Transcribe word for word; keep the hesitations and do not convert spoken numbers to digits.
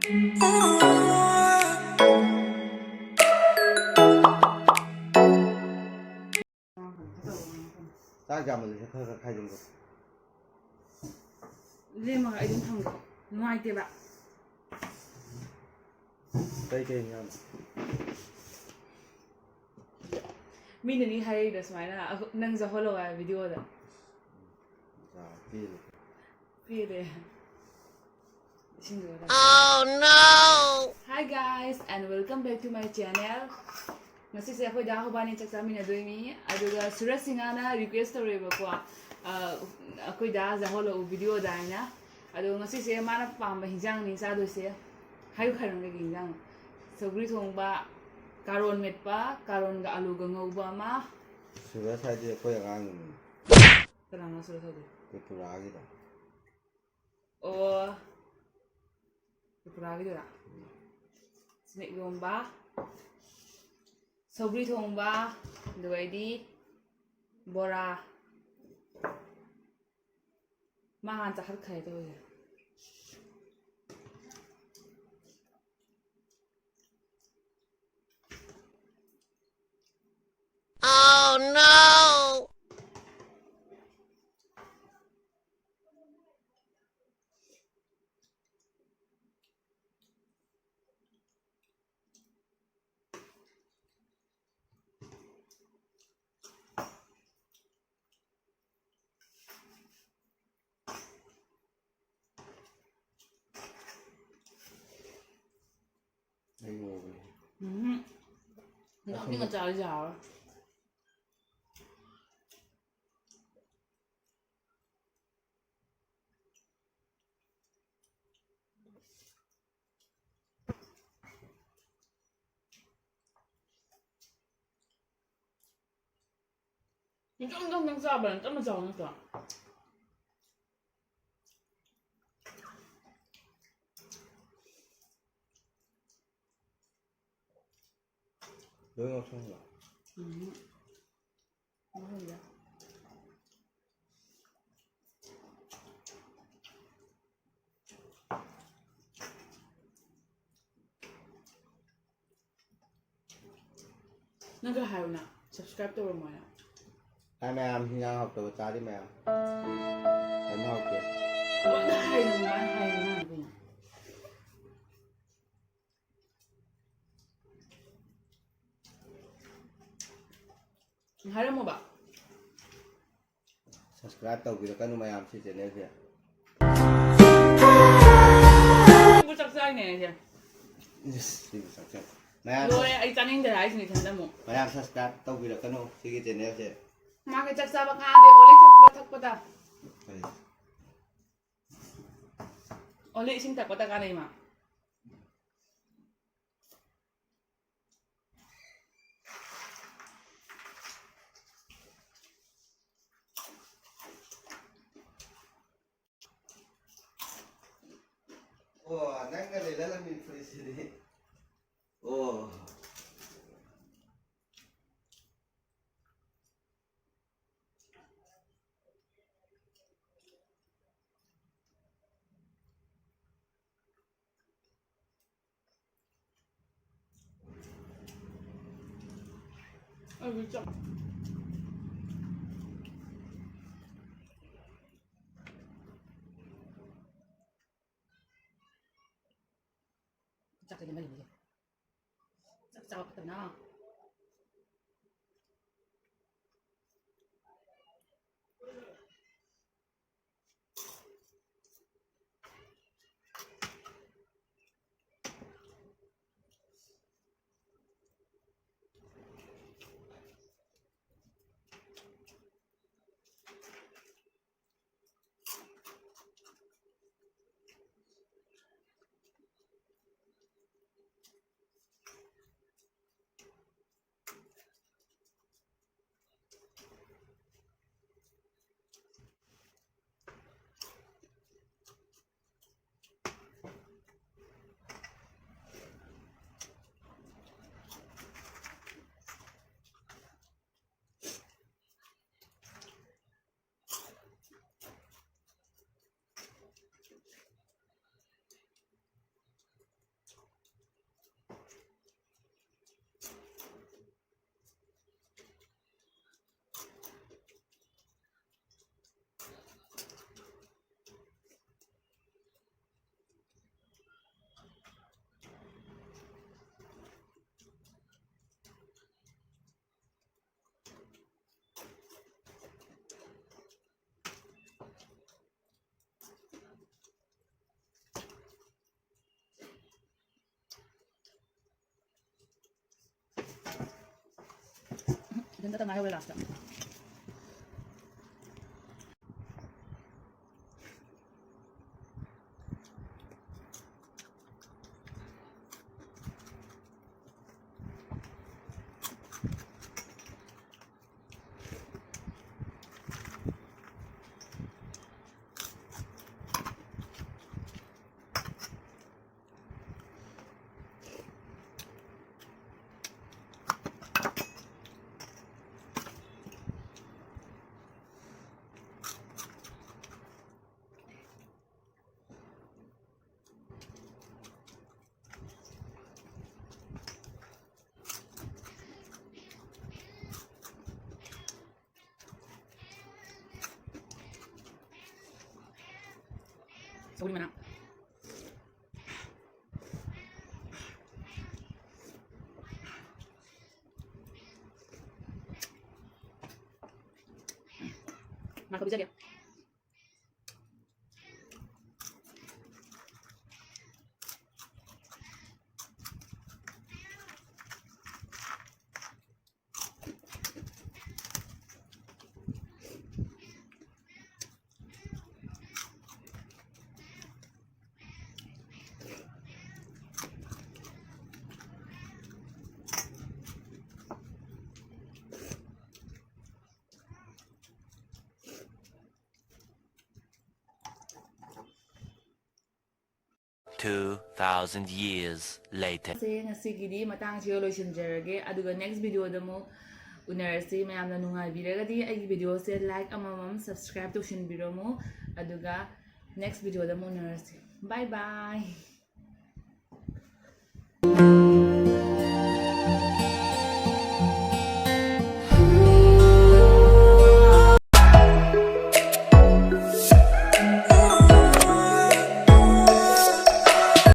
ꯆꯥꯛ ꯌꯥꯝꯃꯜꯂꯁꯨ ꯈꯔ ꯈꯔ ꯈꯥꯏꯖꯤꯟꯈꯣ꯫ ꯂꯦꯝꯃꯒ ꯑꯩ ꯑꯗꯨꯝ ꯊꯝꯒꯦ꯫ ꯅꯨꯡꯉꯥꯏꯇꯦꯕ꯫ ꯀꯩ ꯀꯩ ꯏꯟꯖꯥꯡꯅꯣ? ꯃꯤꯅꯅꯤ ꯍꯥꯏꯔꯛꯏꯗꯣ ꯁꯨꯃꯥꯏꯅ, ꯑꯈꯣ-, ꯅꯪ ꯆꯥꯍꯜꯂꯣ ꯍꯥꯏ ꯚꯤꯗꯤꯑꯣꯗ꯫ ꯆꯥ ꯄꯦꯜꯂꯦ꯫ ꯄꯦꯜꯂꯦ꯫ ꯏꯁꯤꯡꯗꯨꯒ ꯇꯧꯔ꯫ Oh no! Hi guys and welcome back to my channel. ꯉꯁꯤꯁꯦ ꯑꯩꯈꯣꯏ ꯗꯥ ꯍꯣꯕꯥꯅꯤ ꯆꯥꯛ ꯆꯥꯃꯤꯟꯅꯗꯣꯏꯅꯤ꯫ ꯑꯗꯨꯒ ꯁꯨꯔꯖ ꯁꯤꯡꯍꯅ request ꯇꯧꯔꯛꯑꯦꯕꯀꯣ, ꯑ, ꯑꯩꯈꯣꯏ ꯗꯥ ꯆꯥꯍꯜꯂꯛꯎ ꯚꯤꯗꯤꯑꯣꯗ ꯍꯥꯏꯅ꯫ ꯑꯗꯣ ꯉꯁꯤꯁꯦ ꯃꯥꯅ ꯄꯥꯝꯕ ꯍꯤꯟꯖꯥꯡꯅꯤ ꯆꯥꯗꯣꯏꯁꯦ꯫ ꯍꯥꯏꯌꯨ ꯍꯥꯏꯔꯣ ꯀꯩꯀꯩ ꯍꯤꯟꯖꯥꯡꯅꯣ? ꯁꯧꯒ꯭ꯔꯤ ꯊꯣꯡꯕ, ꯀꯥꯔꯣꯟ ꯃꯦꯠꯄ, ꯀꯥꯔꯣꯟꯒ ꯑꯂꯨꯒ ꯉꯧꯕ ꯑꯃ꯫ ꯁꯨꯔꯖ ꯍꯥꯏꯗꯤ ꯑꯩꯈꯣꯏ ꯑꯉꯥꯡꯗꯨꯅꯤ꯫ ꯀꯅꯥꯅꯣ ꯁꯨꯔꯖ ꯍꯥꯏꯗꯤ? ꯇ꯭ꯔꯤꯄꯨꯔꯥꯒꯤꯗꯣ꯫ ꯑꯣ꯫ ꯇ꯭ꯔꯤꯄꯨꯔꯥꯒꯤꯗꯨꯔꯥ? ꯁꯤꯅ ꯏꯔꯣꯝꯕ, ꯁꯧꯒ꯭ꯔꯤ ꯊꯣꯡꯕ, ꯑꯗꯨꯒꯩꯗꯤ ꯕꯣꯔꯥ꯫ ꯃꯥ ꯍꯥꯟꯅ ꯆꯥꯈꯠꯈ꯭ꯔꯦ ꯇꯧꯔꯤꯁꯦ꯫ Oh no! ꯑꯩ ꯉꯧꯕꯅꯦ꯫ ꯎꯝ꯫ ꯅꯥꯄꯤ ꯉꯥ ꯆꯥꯔꯗꯤ ꯌꯥꯔꯔꯣꯏ꯫ ꯏꯆꯝ ꯆꯝꯅ ꯆꯥꯕꯅ ꯆꯝꯅ ꯆꯥꯕ ꯅꯠꯇ꯭ꯔꯣ? ꯂꯣꯏ ꯉꯧꯁꯟꯕ꯫ ꯎꯝ꯫ ꯉꯧꯁꯟꯕ꯫ ꯅꯪꯁꯨ ꯍꯥꯏꯌꯨꯅ, subscribe ꯇꯧꯔꯝꯃꯣꯅ꯫ ꯍꯥꯏ ꯃꯌꯥꯝ, ꯍꯤꯟꯖꯥꯡ ꯍꯥꯎꯇꯕ ꯆꯥꯔꯤ ꯃꯌꯥꯝ꯫ ꯀꯩꯝ ꯍꯥꯎꯇꯦ꯫ ꯑꯩꯉꯣꯟꯗ ꯍꯥꯏꯅꯨ, ꯃꯥꯅ ꯍꯥꯏꯅꯨ, ꯃꯥꯅ ꯍꯥꯏꯅꯨ꯫ ꯍꯥꯏꯔꯝꯃꯣꯕ꯫ Subscribe ꯇꯧꯕꯤꯔꯛꯀꯅꯨ ꯃꯌꯥꯝ ꯁꯤ channelꯁꯦ꯫ ꯁꯤꯕꯨ ꯆꯥꯛ ꯆꯥꯏꯅꯦ ꯑꯩꯁꯦ꯫ ꯏꯁ, ꯁꯤꯕꯨ ꯆꯥꯛ ꯆꯥꯏ꯫ ꯃꯌꯥꯝ ꯂꯣꯏꯔꯦ, ꯑꯩ ꯆꯥꯅꯤꯡꯗ꯭ꯔꯦ ꯍꯥꯏꯁꯤꯅꯦ ꯏꯊꯟꯗ ꯑꯃꯨꯛ꯫ ꯃꯌꯥꯝ subscribe ꯇꯧꯕꯤꯔꯛꯀꯅꯨ ꯁꯤꯒꯤ channelꯁꯦ꯫ ꯃꯥꯒꯤ ꯆꯥꯛ ꯆꯥꯕ ꯀꯥꯟꯗꯦ, ꯑꯣꯂꯤ ꯊꯛꯄ ꯊꯛꯄꯗ꯫ ꯀꯔꯤ? ꯑꯣꯂꯤ ꯏꯁꯤꯡ ꯊꯛꯄꯗ ꯀꯥꯟꯅꯩ ꯃꯥ꯫ ꯑꯣ, ꯅꯪꯒ ꯂꯩꯅꯔꯝꯃꯤ ꯐꯨꯔꯤꯠꯁꯤꯗꯤ꯫ ꯑꯣ꯫ ꯑꯩ ꯆꯥꯛ ꯆꯥꯛ ꯆꯥꯅꯤꯡꯕ ꯂꯩꯕꯒꯤ꯫ ꯆꯥꯛ ꯆꯥꯕ ꯐꯠꯇꯕꯅ꯫ ꯈꯛꯇ ꯉꯥꯏꯍꯧꯔꯦ ꯂꯥꯁꯇ꯫ ꯁꯧꯒ꯭ꯔꯤ ꯃꯅꯥ꯫ ꯉꯥꯏꯈꯣ, ꯄꯤꯖꯒꯦ꯫ Two thousand years later. ꯁꯦ, ꯉꯁꯤꯒꯤꯗꯤ ꯃꯇꯥꯡꯁꯤꯒ ꯂꯣꯏꯁꯤꯟꯖꯔꯒꯦ, ꯑꯗꯨꯒ next videoꯗ ꯑꯃꯨꯛ ꯎꯅꯔꯁꯤ꯫ ꯃꯌꯥꯝꯅ ꯅꯨꯡꯉꯥꯏꯕꯤꯔꯒꯗꯤ ꯑꯩꯒꯤ videoꯁꯦ like ꯑꯃꯃꯝ subscribe ꯇꯧꯁꯤꯟꯕꯤꯔꯝꯃꯨ, ꯑꯗꯨꯒ next videoꯗ ꯑꯃꯨꯛ ꯎꯅꯔꯁꯤ꯫ Bye bye.